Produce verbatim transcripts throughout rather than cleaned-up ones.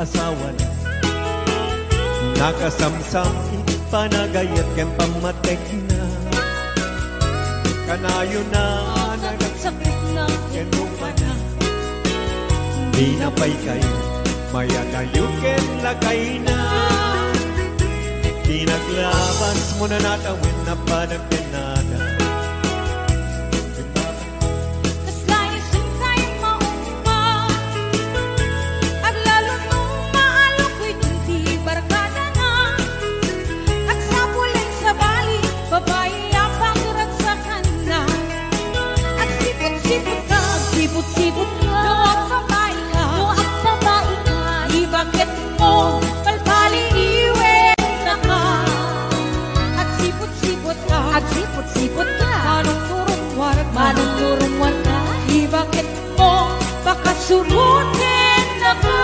asawana. Nakasamsam iti panagayat ken pammatekna. Kanayona a nagagsakitna ken rupana. Dina pay kayo mayadayo ken lakayna. Di naglabas mo nanatawen a padagdennada. Kasla isentay maungpa, aglalo no maalok koy ti barkadana. Agsapulen sabali, babai a pagragsakanna. Agsiput-siput ka, agsiput-siput ka. No agbabai ka, no agbabai ka, ibaket mo, palpaliiwen naka. Agsiput-siput ka, agsiput-siput ka. Manungturong warka, manungturong warka. Ibaket mo, pakasuroten naka.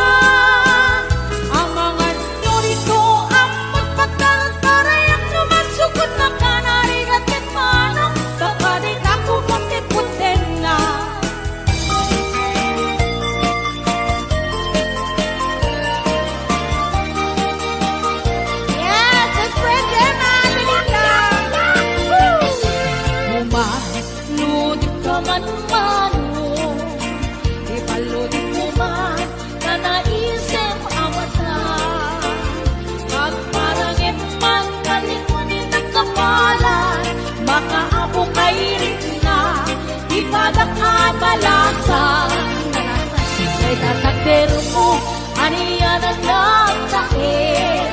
Amangan no dito, ammon pagtaltarayan no masukot naka narigat ket manong, baka dita ko pagtiputen na. Yes, let's spread them out, Belinda. Woo! Uma, lodi ka man, mano. Ipalodi mo man, nanaisem a mata. Agparangem man, kalikwan iti kapalan, makaapo kay rikna, ipadak a balasan. Kay tatakder mo, ania na nagtaer.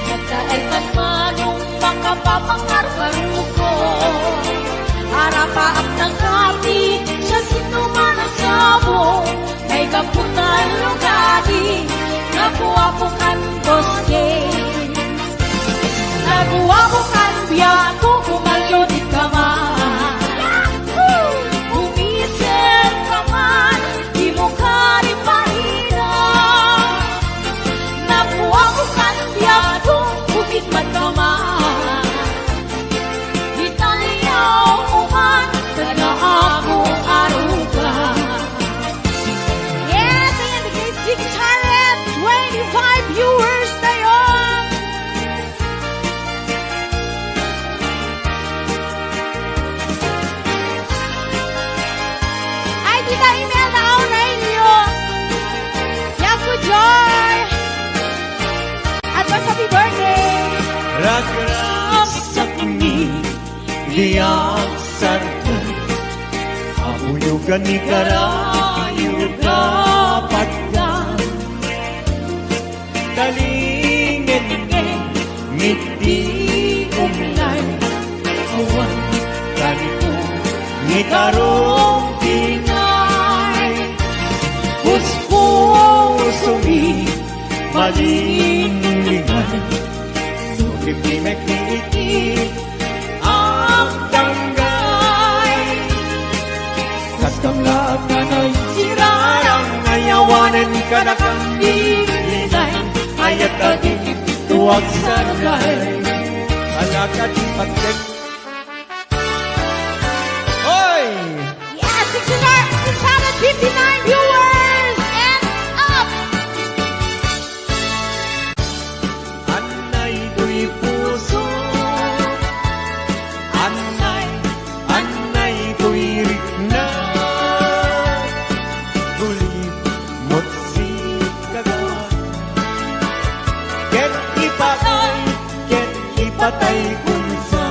Nagtaer kan manong makapapangarparuko. Arapaak nagkati, siasino man a sabo, Ay, kaputan no kadi, naguapo kan bosque. Naguapo kan biag ko, kumalyo di kama. Umisip ka man, di mo kadi paira. Naguapo kan biag ko, umikmat ka man. Italiao uman, kada ako aruga. Yes, ayan, the six hundred twenty-five viewers tayo. Ay, Tita Imelda Aurelio. Yaku Joy. Advance happy birthday. Ragragsak mi, di agsarkan. Auyugan ni karayo kapatgan. Talingen, mitdi umlay, awan kanito, mitarong pinay. Puspusomi, malinglingay, sumipimekmi iti agdanggay. Kas kamlaat nga naisirarang, ayawanen kadakam di linay, ayat a di tuag sargay. Alakad pagtek. Hoy! Yes, six hundred, six hundred fifty-nine viewers and up! Anay toy puso, anay, anay toy rikna. Gulip mo't sikagawa. Ket ipatay, ket ipatay kunsa.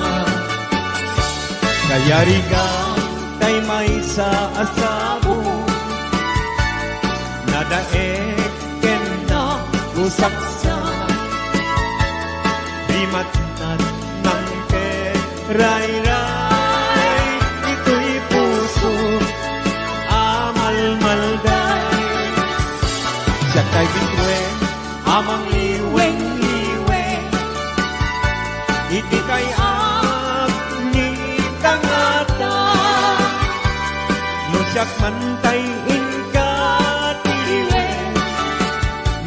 Kayarigan tay maysa a sabo. Nadaek ken nagusaksa. Di matnat mangperayray itoy puso a malmalday. Siak tay bituen a mangliweng-liweng iti kay-at ni tangata. No siak man tay inka ti liwen,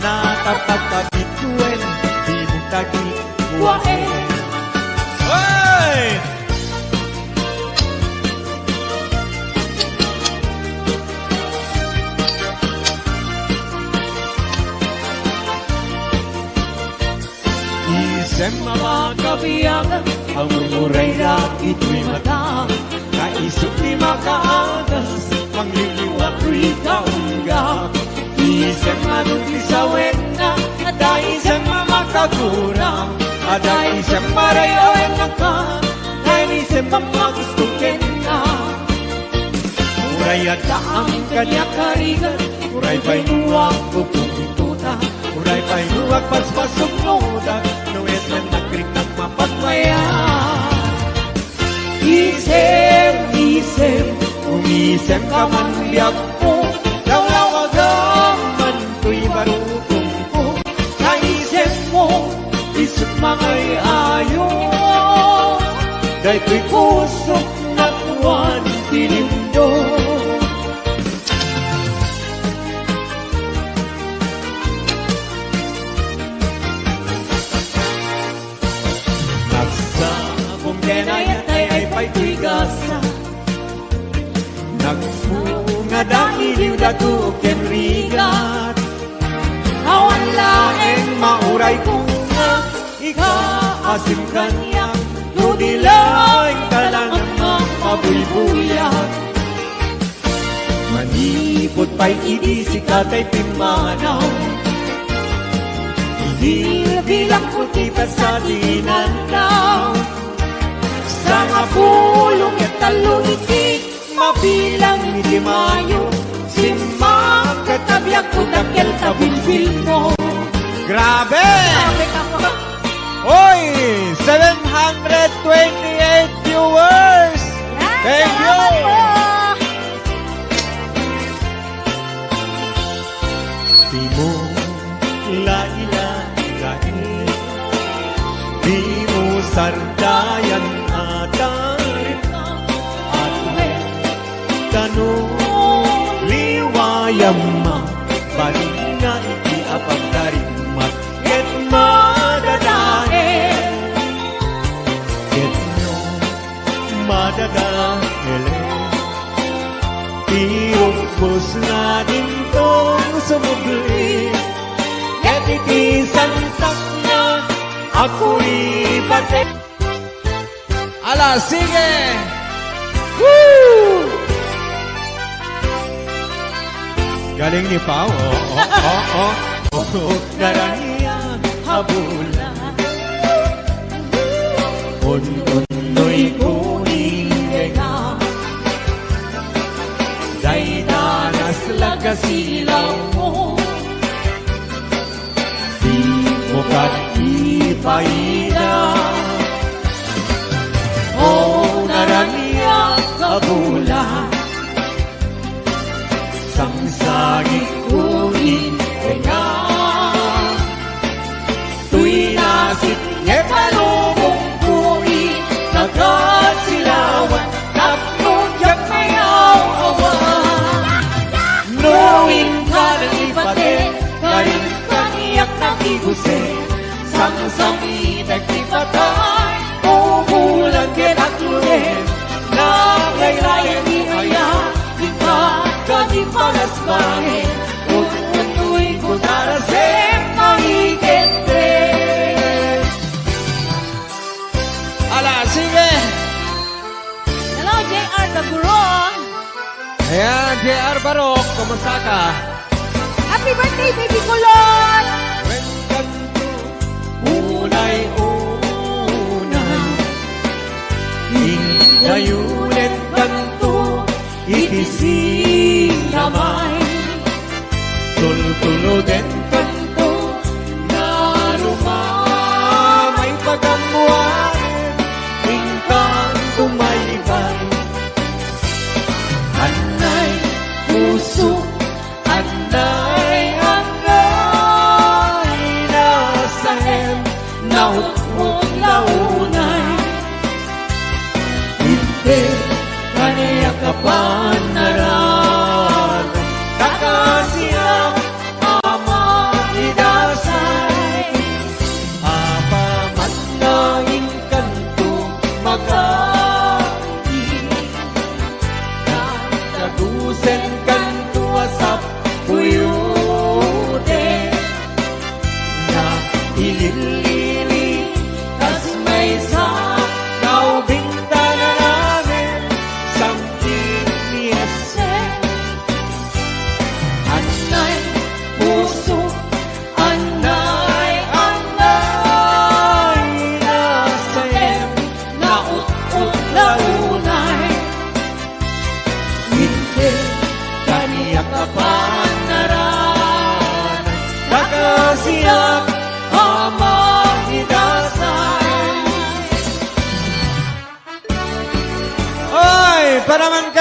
natapat a bituen, di mo tagikuaen. Hey! Isem a makabiag, ammom uray dagitoy mata. Kaisut ti makaagas, mangliliwat toy kaunggak. Isem a no ti sawenna, adda isem a makagura. Adda isem a ray-awen kenka, adda isem a magusto kenka. Uray addaam kaniak a rigat, uray pay no agpupungtotak, uray pay no agpaspasungotak, no isem nagriknak mapagmayat. Isem, isem, umisemka man biagko, lawlawagam man toy barukongko. Naisemmo, isut mangay-ayo, daytoy pusok nakuan ti lindo. Nagsabong ken ayat, ay-ay pay toy gasa. Nagbunga dagiti dato ken rigat. Awan laeng mauray kung nga ikaasim kaniak, no di laeng talaga mapabuybuyak. Manipud pay idi sika tay pimmanaw, bilbilangko ti petsa ti inannaw. Sangapulo ket tallo iti mabilang iti Mayo, simmakket a biagko dakkel ta bilbilmo. Grabe! Grabe ka po. Oy, seven hundred twenty-eight viewers. Yes, thank you. Salamat po. Dimo lailai, dimo sardayan a tarima. Atwe kano liwayam, balinga iti apagtarima. Ket madadael, ket no madadaelen, ti ubbos nga dintong sumubli, ket iti santak nga akuribate. Ala, sige! Woo! Galing ni Pao. Oh, oh, oh, oh. Oh, naranian a bulan. Un-unnoy ko ni Ega. Dayta naslag a silaw mo. Dimo ket ipaida. O naranian a bulan, sangsagitko ni Ega. Toy nasip nga palubongko ita kasilawan, tapno diak mayaw-awan. No inka nalipate, karin kaniak nakiguse, sangsamitek ti patay, umulan ket agluem, nagayrayan ni aya, inka kadi palasbaen, un-unnoy ko tarasem nga ikette. Ala, sige! Hello, J R Gaburong. Ayan, J R Barok, kumusta ka? Happy birthday, baby kulot! Wen kanto, unay, unay. Indayonen kanto, iti sinamay. Tultuloden kanto, narumamay pagammuan, inkan tumaybay. Anay, puso, anay, anay.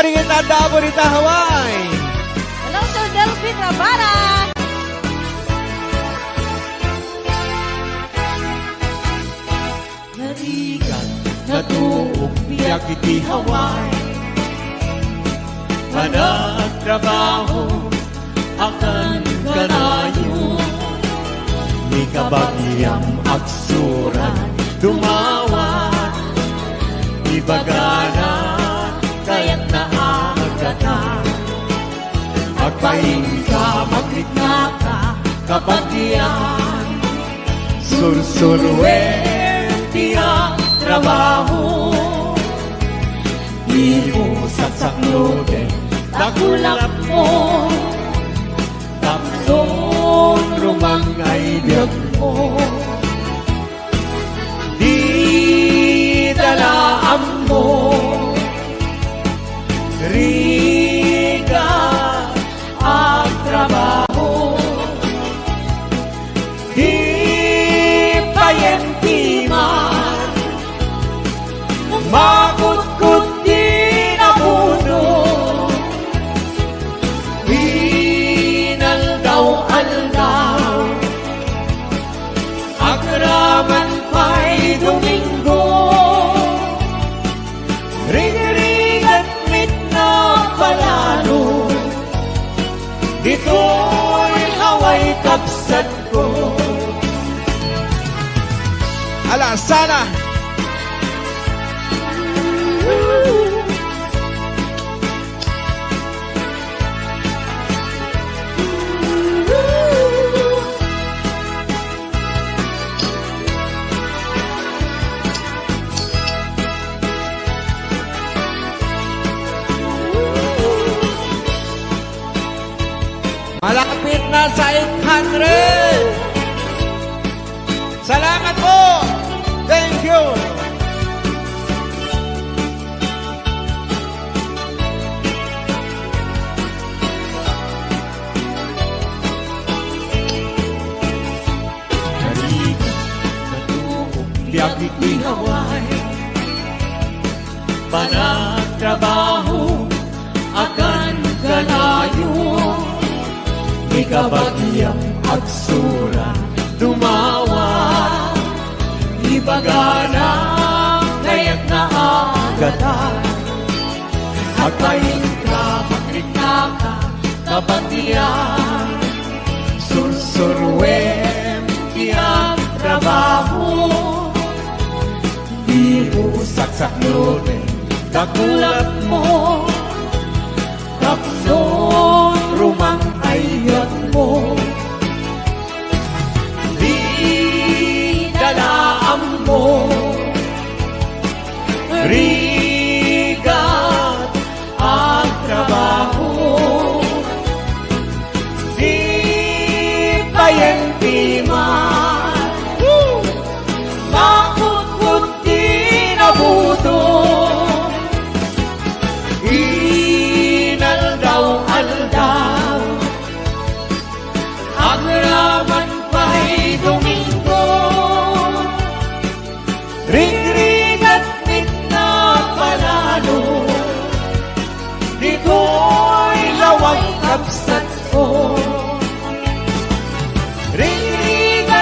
Ita damo dita Hawaii. Hello, Sir Delvin Rabara. Narigat, natuok biag iti Hawaii. Panagtrabaho, akan kanayon. Ni kabagiam agsuran, dumawat. Ibagana, kayatna a agatan. Agpainka, magriknaka, kabagian. Sursuruem ti agtrabaho. Dimo saksakloten, dakulapmo. Tapno rumang ay biagmo. Dida la ammo. Rigat, agtrabaho. Di payen ti mar. Makutkot ti nabuno. Inaldaw-aldaw. Agraman pay Domingo. Rigrigat met napalalo. Ditoy Hawaii, kabsatko. Ala, sana. Malapit na sa eight hundred. Salamat po. Thank you. Narigat, natuok biag iti Hawaii. Panagtrabaho, akan kanayon. Ni kabagiam agsura, dumawa. Ibagana, kayatna a agatan. Agpainka, magriknaka, kabagian. Sursuruem ti agtrabaho. Dimo saksakloten, dakulapmo. Tapno rumang ay biagmo. Dida la ammo. Rigat, agtrabaho. Di payen ti mar. Makutkot ti nabuno. Inaldaw-aldaw. Agraman pay Domingo. Rigrigat met napalalo. Ditoy Hawaii, kabsatko. Rigrigat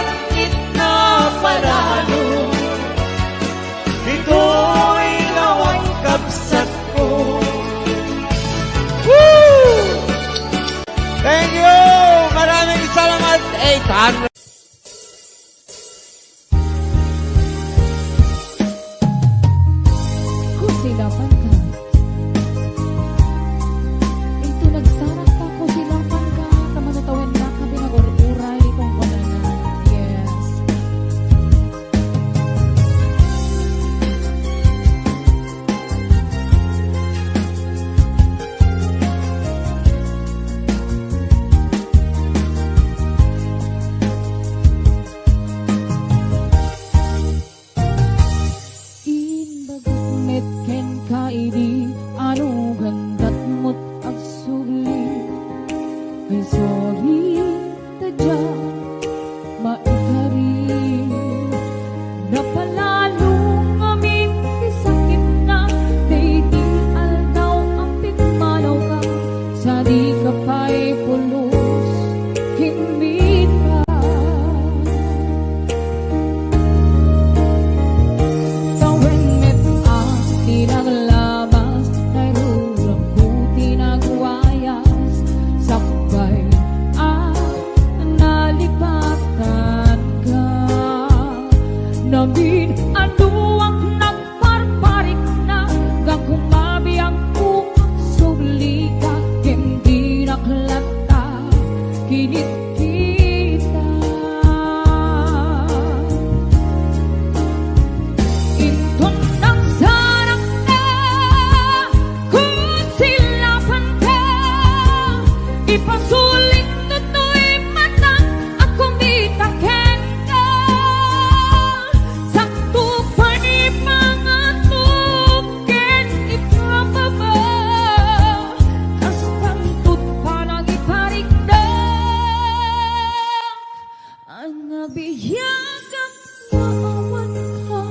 Biagak nga awan ka.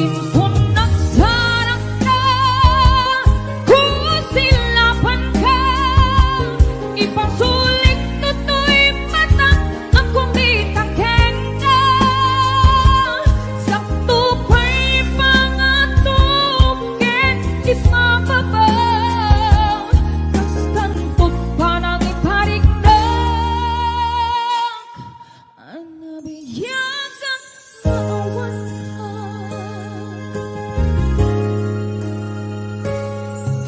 Inton nagsarakka, kusilapanka, ipasulik toy mata a kumita kenka. Sakto pay pangato ken ipababa, kastan to't panangipariknak. Anabiagak nga awan ka.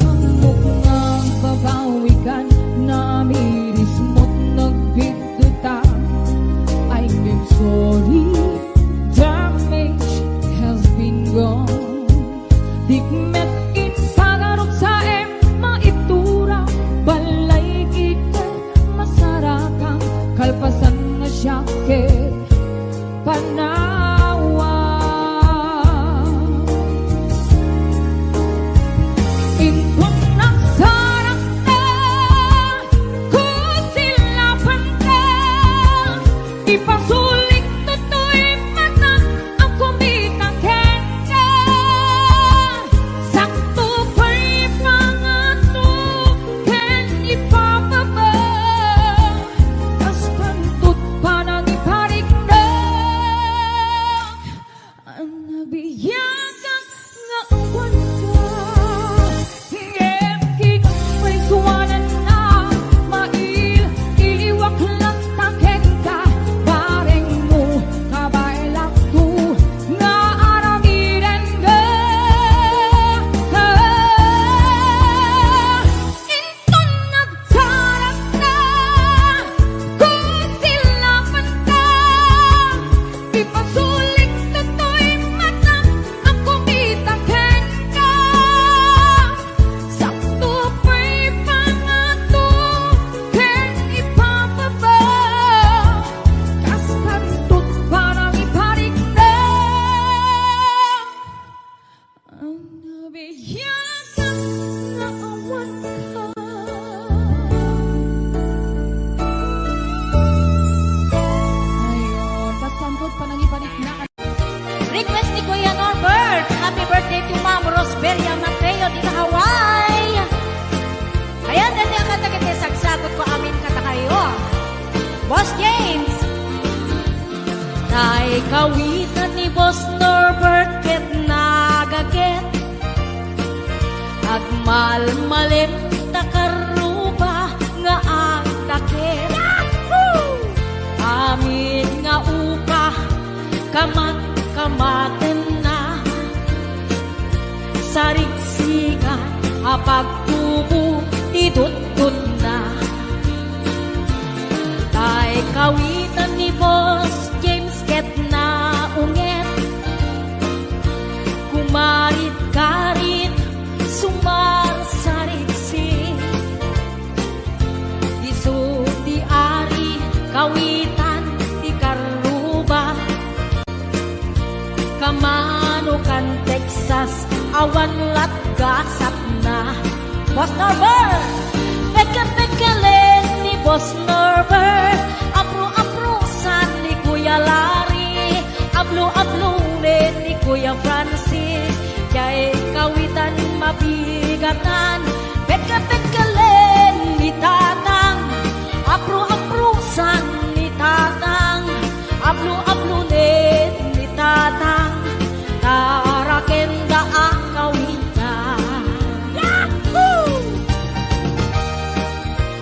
Ammok nga agbabawikan, namirismo't nagbiddota. I'm sorry, damage has been done. Dikmet impagarupsaem maitura, balay ket masarakam, kalpasan nga siak ket panawa. Inton nagsarakka, kusilapanka, ipasulik toy mata a kumita kenka. Sakto pay pangato ken ipababa, kastan to't panangipariknak. Anabiagak nga awan ka. Ngem kinapaysuananna, mail-iliwak latta kenka, barengmo, kabaelakto, nga aramidenka. Inton nagsarakka, kusilapanka, ipasulik toy mata a kumita kenka. Sakto pay pangato ken ipababa, kastan to't panangipariknak. Anabiagak nga awan ka. Ayon, kastan to't panangipariknak. Request ni Kuya Norbert. Happy birthday to Ma'am Rosberia Mateo, dita Hawaii. Ayan, dati ang kanta ket sagsagutko amin kadakayo. Boss James. Tay kawitan ni Boss Norbert ket nagaget. Agmalmalem ta karruba nga agtaket. Amin nga upa, kamat-kamatenna. Sarigsigan a pagtubo ti dutdutna. Tay kawitan ni Boss James ket naunget. Kumarit-karit, sumarsarigsik. Isu ti ari, kawitan ti karruba. Kamanokan Texas, awan lat gasatna. Boss Norbert! Pekkel-pekkelen ni Boss Norbert. Apro-aprosan ni Kuya Larry. Ablo-ablonen ni Kuya Francis. Diay kawitan mabigatan. Pekkel-pekkelen ni Tatang. Apro-aprosan ni Tatang. Ablo-ablonen ni Tatang. Tara kenda a kawitan. Yahoo!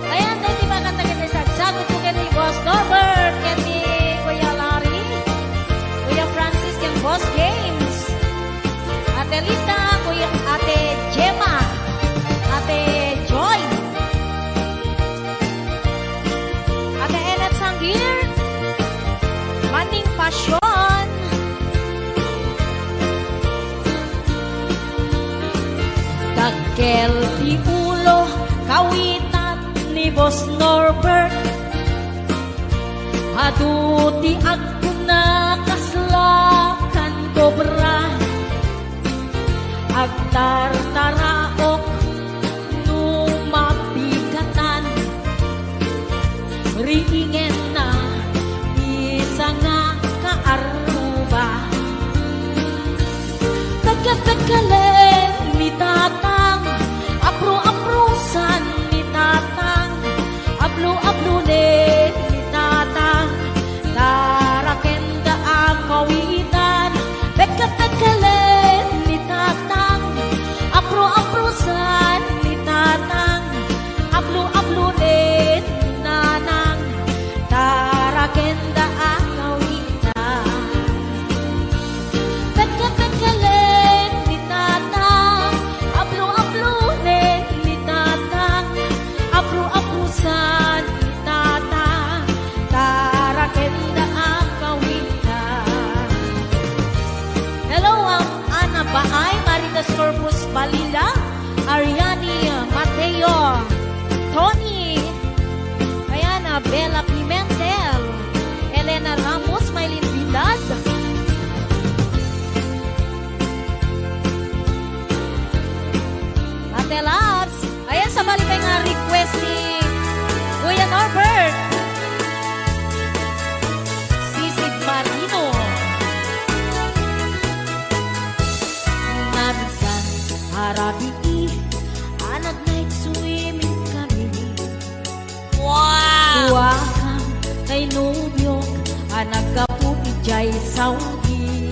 Ayan, daytoy makanta ket sagsagutko ken ni Boss Norbert, ken ni Kuya Larry, Kuya Francis, ken Boss James, Ate Lita, Kuya, Ate Gemma, Pasion. Dakkel ti ulo, kawitan ni Boss Norbert. Adu ti agkuna kasla kan kobra. Agtartaraok no mapigatan. Riingenna, isa nga kaarruba. Pekkel-pekkelen ni Tatang, apro-aprosan ni Tatang, ablo-ablonen ni Tatang, tarakenda a kawitan. Pekkel-pekkelen ni Tatang, apro-aprosan ni Tatang, ablo-ablonen ni Nanang, tarakenda a kawitan. Pekkel-pekkelen ni Tatang, ablo-ablonen ni Tatang, apro-aprosan ni Tatang, tarakenda a kawitan. Hello, Am-, Ana Baay, Marites Corpus Balila, Ariani Mateo, Tony, Diana Bella Pimentel, Elena Ramos, Maylin Vidal, Ate Labs. Ayan, sabali pay nga request ni Kuya Norbert. Sisid Marino. Naminsan, arabii, a nag-night swimming kami. Wow! Duakam kay nobiok a naggapu idiay Saudi.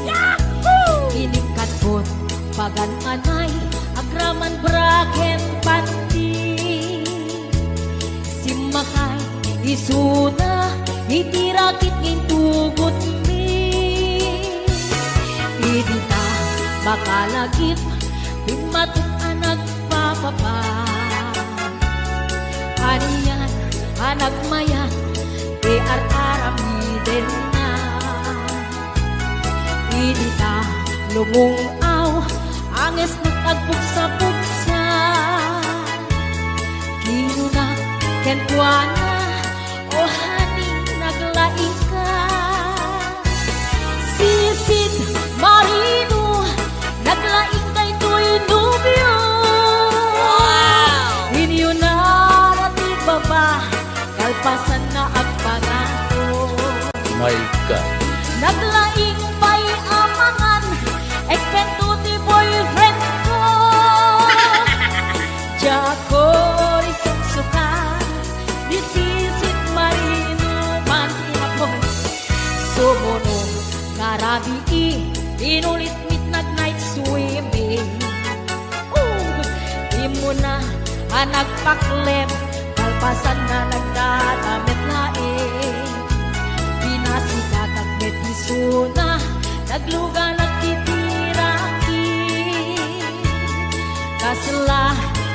Yahoo! Inikatbot pagan anay, agraman bra ken panty. Simmakay isuna iti rakit nga intugotmi. Idi ta makalagip, bimmatok a nagpapapa. Anian a nagmayat ti ar-aramidenna. Idi ta lumung-aw, angesnak agbugsa-bugsa. Kinuna kenkuana, "O honey, naglaingka." Sisid Marino, naglaing daytoy nobio. Wow! Inyunara ti baba, kalpasanna agpangako. My God. Naglaing pay a mangan, eksperto ti boyfriend ko. Diak urisuksuka, ni Sisid Marino man ti apo. Sumuno nga rabii, inulit mit nag-night swimming. Oh, immuna a nagpaklem, kalpasanna nagdadamet laeng. Pinasikatak met isuna, nagluganak iti rakit. Kasla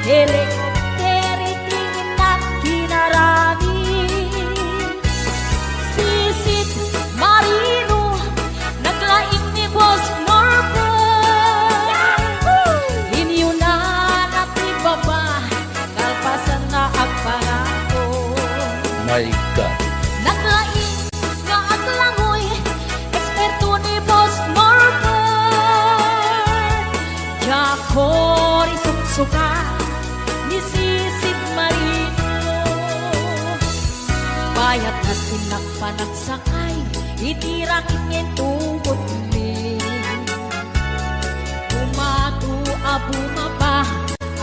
helikopter iti innak kinarani. Sisid Marino, naglaing ni Boss Norbert. Yahoo! Inyunana ti baba, kalpasanna agpangako. My God. Naglaing nga aglangoy, eksperto ni Boss Norbert. Diak urisuksuka, ni Sisid Marino. Bayat nga ti innak panagsakay iti rakit nga intugotmi. Umato a bumaba,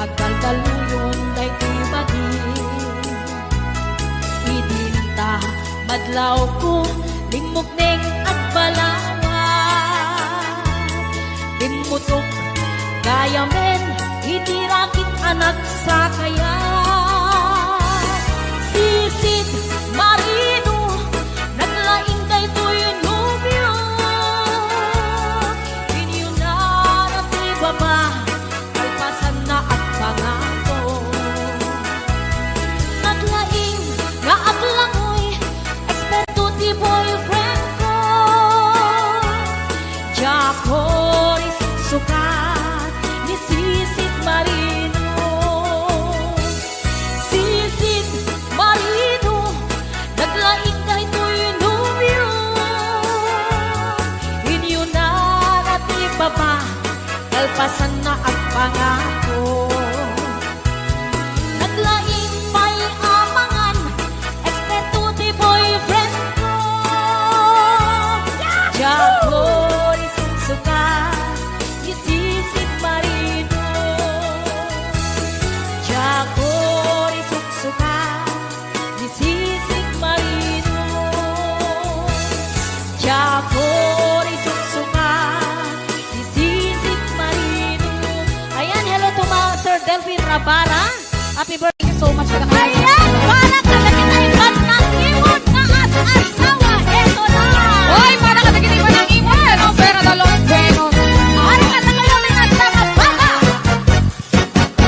agdaldaluyon daytoy bagi. Idinta madlawko, limmukneng agbalawat. Immutok gayamen iti rakit a nagsakaya. Sisid Marino, naglaing daytoy nobio. Inyunana ti baba, kalpasanna agpangako. Naglaing nga aglangoy, eksperto ti boyfriend ko. Pasanna agpangako. Naglaing pay a mangan, eksperto ti boyfriend ko. Diak isuksuka, isisig marino. Diak isuksuka, isisig marino. Diak isuksuka, isisig marino. Ayan, hello to mga Sir Delphine Rabara. Happy birthday. Thank you so much. Ayan, para kadagiti bannang imon nga as-asawa. Eto na. Oy, para kadagiti bannang imon, ano, Vera Dalon, Venus. Para kadagiti nga asawa, baba.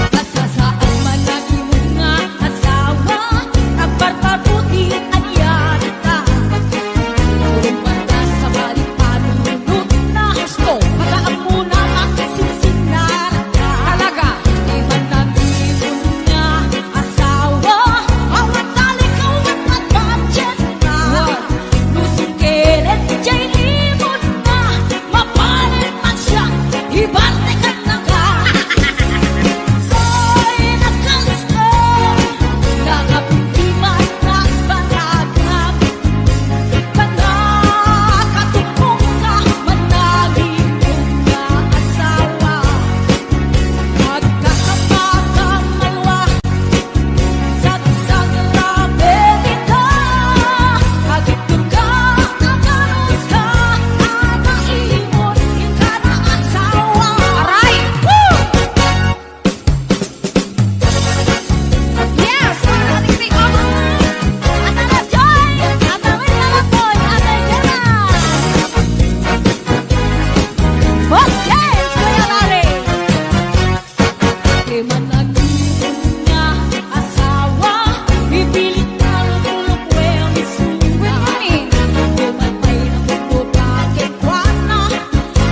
Basta saan man nga imo nga asawa, agparpabuti anian ta. Urumbanta sa balik panunot na husto, pagaammo na makisingsing na talaga. Di man nang imo nga asawa, awan talikaw at budget na. What? Lusong keret jay imo na, mapalit man siya, ibarte ka na ka. Oy, nakaliskon, nakapintiman, nagbanagam. Panakatupong ka, managing nga asawa. Agkakapakamalwa, sagsag rabe dita. Agitdurga, aganus ka, ata imon, inkana asawa. Aray! Woo! Yes! Para sa ating takeover! Ate Joy! Ate Maria Lapoy! Ate Gemma! Boss James! Kuya Larry! Di man naging nga asawa, ipilit na ang tulog, well, isuna. Wait, honey. Di man pay nakukuha, kay kuana.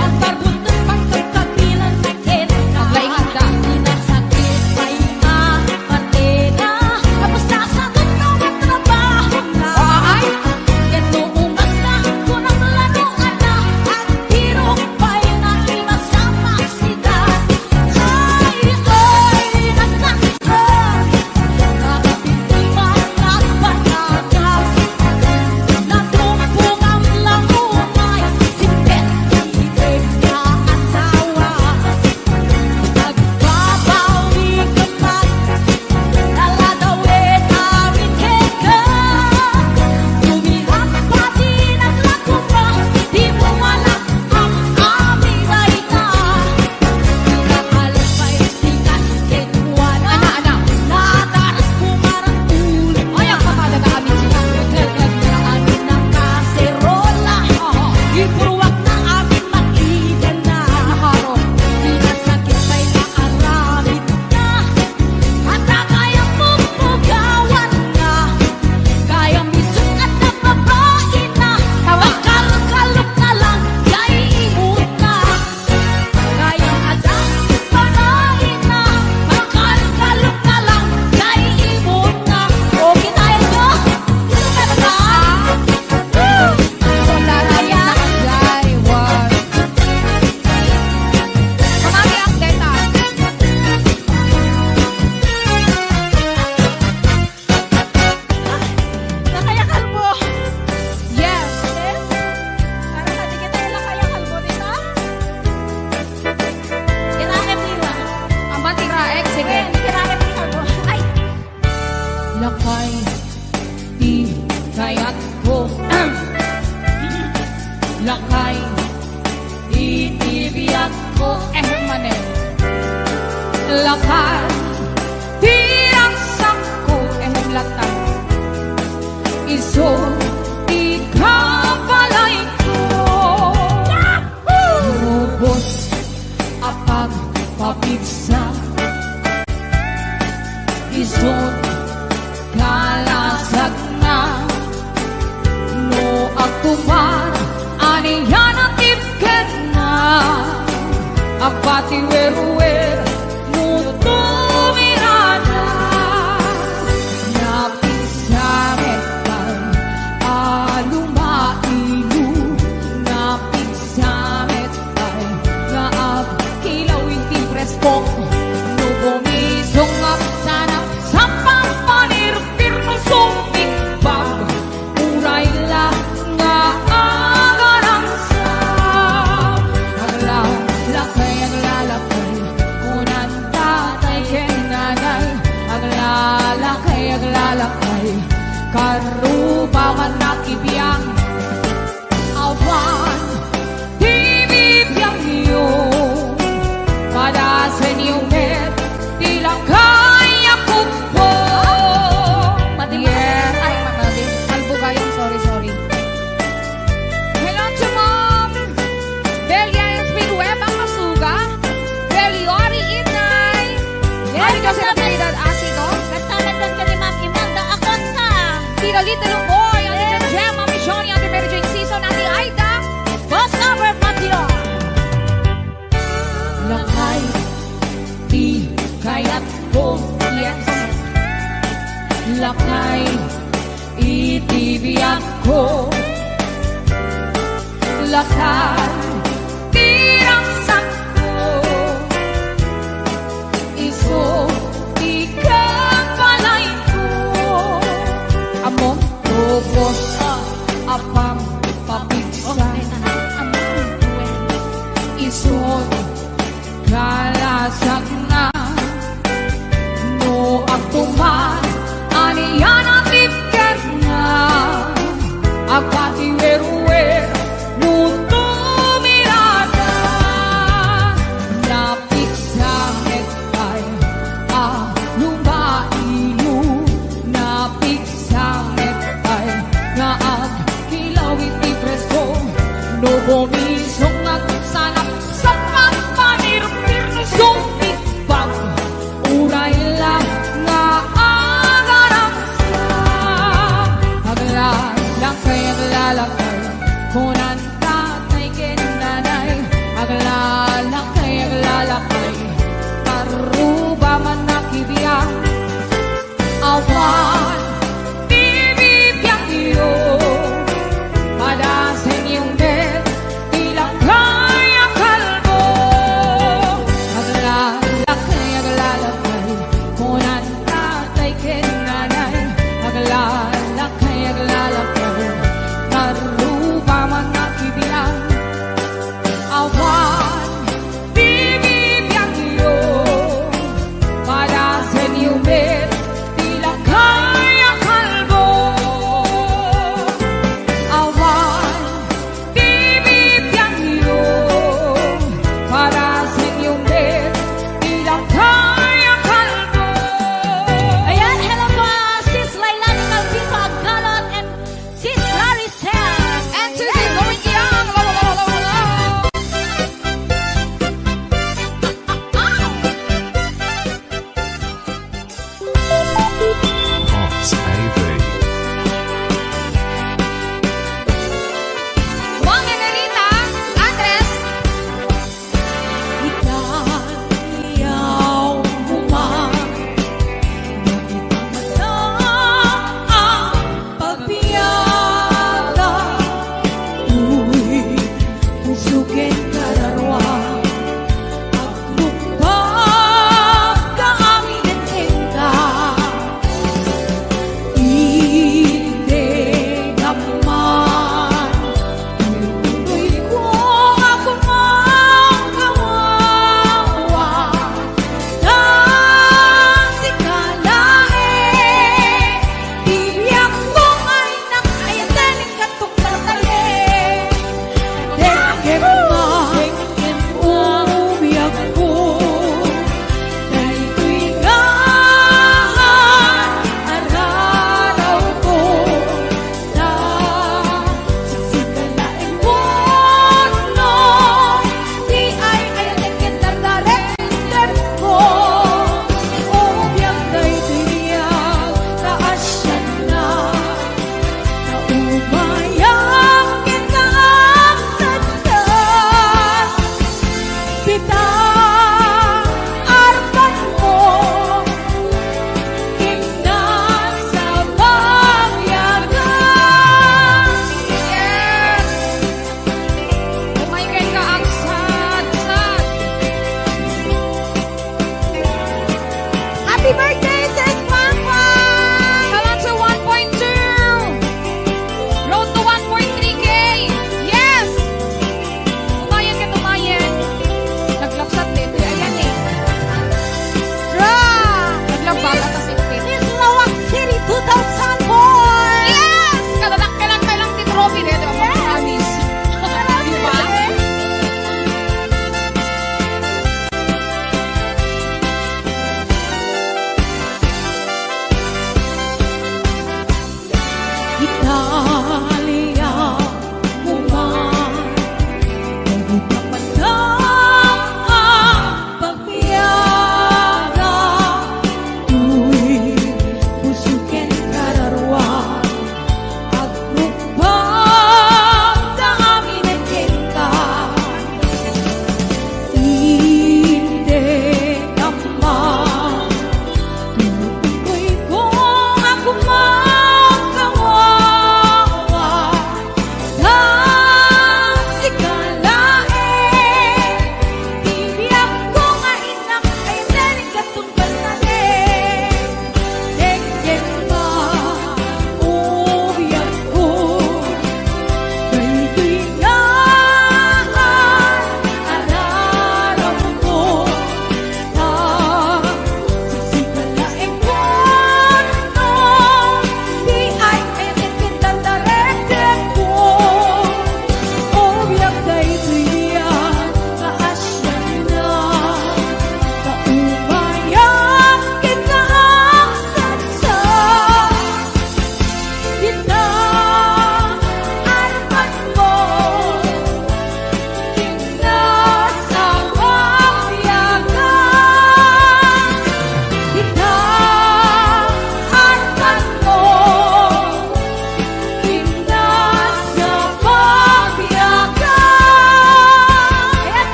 Agparbuntot pagkagkapilan na kenka. Aglaing da. Inasakit pay nga partena. Tapos nasa ganun ang trabaho na. Ay! Yan no umas na kunang lano, ana. Ang tirok pay na imasama sida. Ay, ay, nagkas-, ay. Nakapintiman, nagpanaga. Natumpong ang lamumay. Simbet, itim nga asawa. Agbabawi ka man, naladaw ita, miteka. Tumirap pati naglakupa, di mo malak-, ang aming baita. Pinakalagbay, tigas, ket kuana. Ana, ana. Nataras, pumarang ulo. Ay, ang pamalaga amin, si Uncle Ed, na amin ang kaserola. Oo. Ipuruwak na amin, makita na. Naharo. Pinasakit pay nga aramid na. Ata kayang pumpugawan na. Kayang misukat na babae na. Tama. Makalkalok na lang, kay imot na. Kayang adda panaina, makalkalok na lang, kay imot na. Okay tayo, no? Ano ka na ba? Woo! So, darayan na ang Jai War. Mamami ang deta. Lakay a Kalbo. Yes. Yes. Para sa di kita yung Lakay a Kalbo, di ba? Tiraem ni Juan. Ang ba tiraek? Sige. Ayan, tiraem ni Kalbo. Ay! Lakay ti kayatko. Lakay iti biagko, eh, manen. Lakay ti ragsakko, eh, latta. Isu ti kabalayko. Rubos a pagpapigsa. Isu Kalasagna, no agtupad, anian a tipketna, agpatiwerwer, no tumirada, napisametan a Rupa man nakibiang. Awan ti bibiangyo. Padasenyo met ti lakay a kumpo. Mati-, yes. Ay, mati-, Albugayong, sorry, sorry. Hello to Mom Delia Espin Webang Masuga, Deliori Inay, Deli Ay, Jose kasama- Natividad Asido, kasama dyan ka ni Ma'am Imelda Acosta. Tita Lita Lumboy, Ate Yes. Jem Jem, Mami Johnny, Ate Mary Jane Season, Ate Aida, Boss Albert Matio. Lakay ti kayatko. Yes. Lakay iti biagko. Lakay ti ragsakko. Isu ti kabalayko. Ammom, tubos a pampapigsa. Isu ti kalasakna. No agtuman, ania ti biagna? Agpatiwerwer no tumirada. Napigsa met pay a lumbaino, napigsa met pay nga agkilaw iti presko. No bumisong agsanap sa pagpanirpir, no sumigbag uray la nga agarangsa. Aglalakay, aglalakay, kunan tatay ken nanay. Aglalakay, aglalakay, karuba man nakibiang. Awan ti bibiagyo. Padasenyo met ti lakay a kalbo. Aglalakay, aglalakay, kunan tatay ken nanay. Aglalakay, aglalakay, karuba man a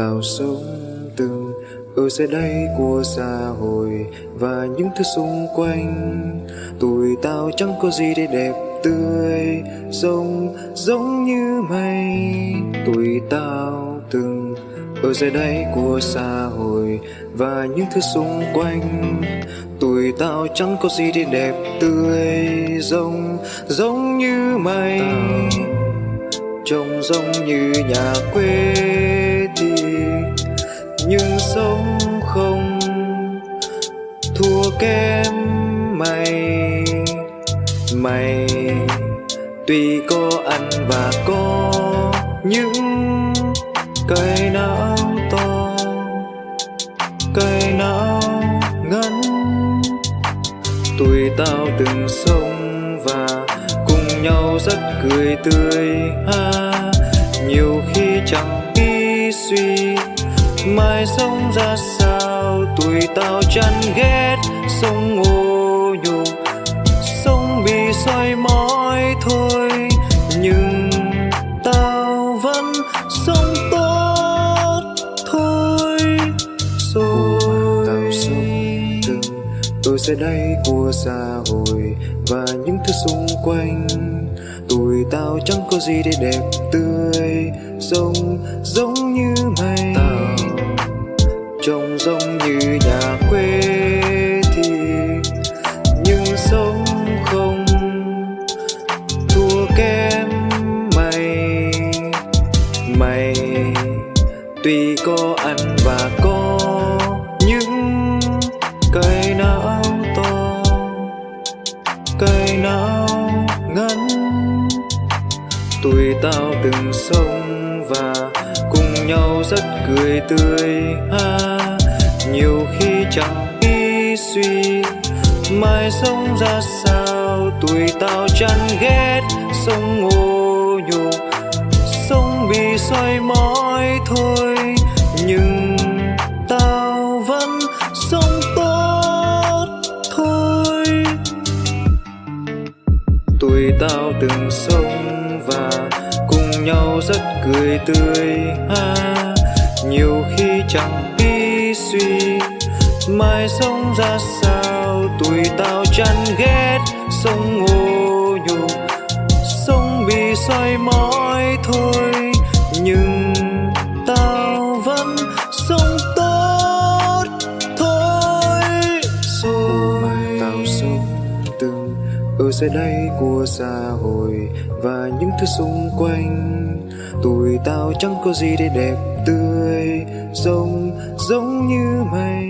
Tao sống từng ở dưới đáy của xã hội và những thứ xung quanh. Tuổi tao chẳng có gì để đẹp tươi, sống giống như mày. Tuổi tao từng ở dưới đáy của xã hội và những thứ xung quanh. Tuổi tao chẳng có gì để đẹp tươi, giống, giống như mày. Tao trông giống như nhà quê thì nhưng sống không thua kém mày. Mày tuy có ăn và có những cái não to, cái não ngắn. Tuổi tao từng sống và cùng nhau rất cười tươi ha. Nhiều khi chẳng biết suy mai sống ra sao. Tuổi tao chán ghét sống ô nhục, sống bị soi mói thôi, nhưng tao vẫn sống tốt thôi. Rồi tao sống từng ở dưới đáy của xã hội và những thứ xung quanh. Tuổi tao chẳng có gì để đẹp tươi, sống giống như mày. Tao trông giống như nhà quê thì nhưng sống không thua kém mày. Mày tuy có ăn và có những cái não to, cái não ngắn. Tuổi tao từng sống và cùng nhau rất cười tươi ha. Nhiều khi chẳng biết suy mai sống ra sao. Tuổi tao chán ghét sống ô nhục, sống bị soi mói thôi, nhưng tao vẫn sống tốt thôi. Tuổi tao từng sống và cùng nhau rất cười tươi ha. Nhiều khi chẳng biết suy mai sống ra sao. Tuổi tao chán ghét sống ô nhục, sống bị soi mói thôi, nhưng tao vẫn sống tốt thôi. Rồi tao sống từng ở dưới đáy của xã hội và những thứ xung quanh. Tuổi tao chẳng có gì để đẹp tươi, sống giống như mày.